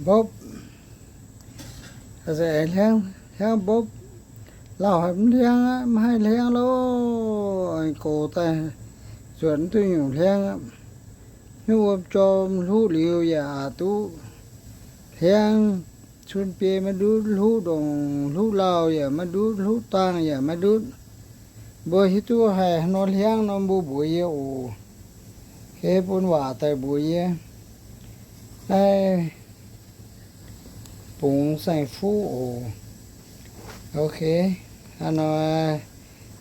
Mbopv, hliangv, hliangv mbopv. Lauh haic mv hliangv aqv, mv haih hliangv loh. Gox daaih zuotc mv duqv nyungc hliangv aqv. Hnyouv wuom jorm hluqv liuz yaac aqc duqv hliangv. Cun biei maiv ndutv, hluqv ndongc hluqv lauh yaac maiv ndutv, hluqv dangh yaac maiv ndutv. Mbuo hiuv duqv haiz haaix nor hliangv nor mbuo mbuox yie oc. Bun waac daaih mbuox yie. Naaiv bungx saeng-fuqv oc. Ok, hnangv nor,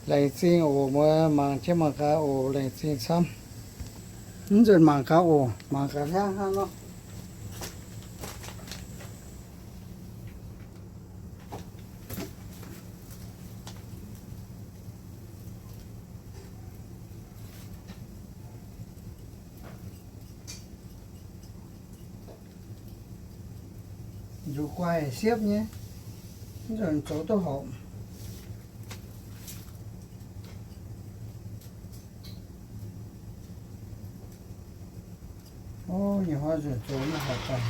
laengz zingh oc. Mbuo mangc jienv mangc gaax oc. Laengz zingh camv. Mv nzunc mangc gaax oc. Mangc gaax hliangv hnangv nor. Nzuqc guaih siepv nyei, mv nzunc zoux duqv horpc. Ov, nyei hnoi nzunc zoux mv horpc daaih.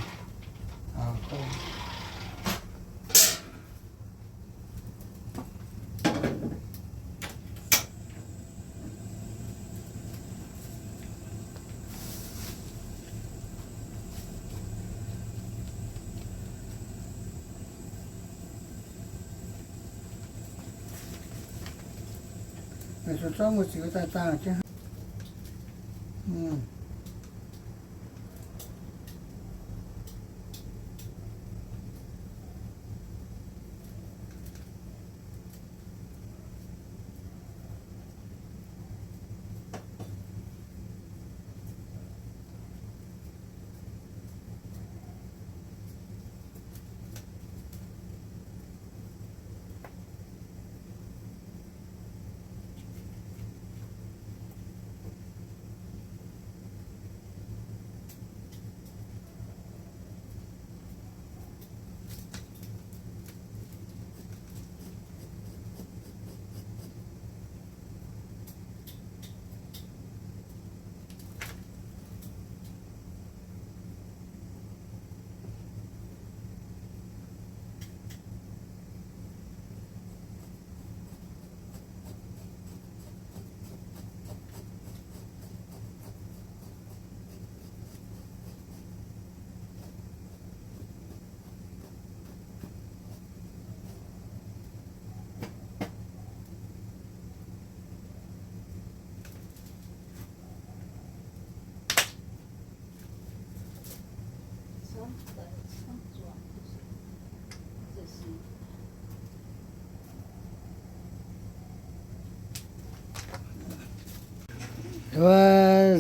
Meih zuqc zorqv mbuo ziux daaih dangh jienv.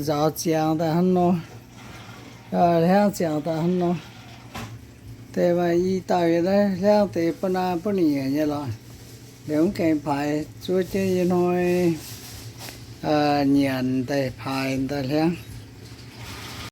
Nzaaux ziangx daaih hnangv nor, hliangv ziangx daaih hnangv nor. Deix maaih i dauh yiem naaiv hliangv deix ba'naa ba'nyiec nyei lorqc. Liuz mv gaengh paaix zuov jienv yie hnoi nyanc daaih paaix daaih hliangv.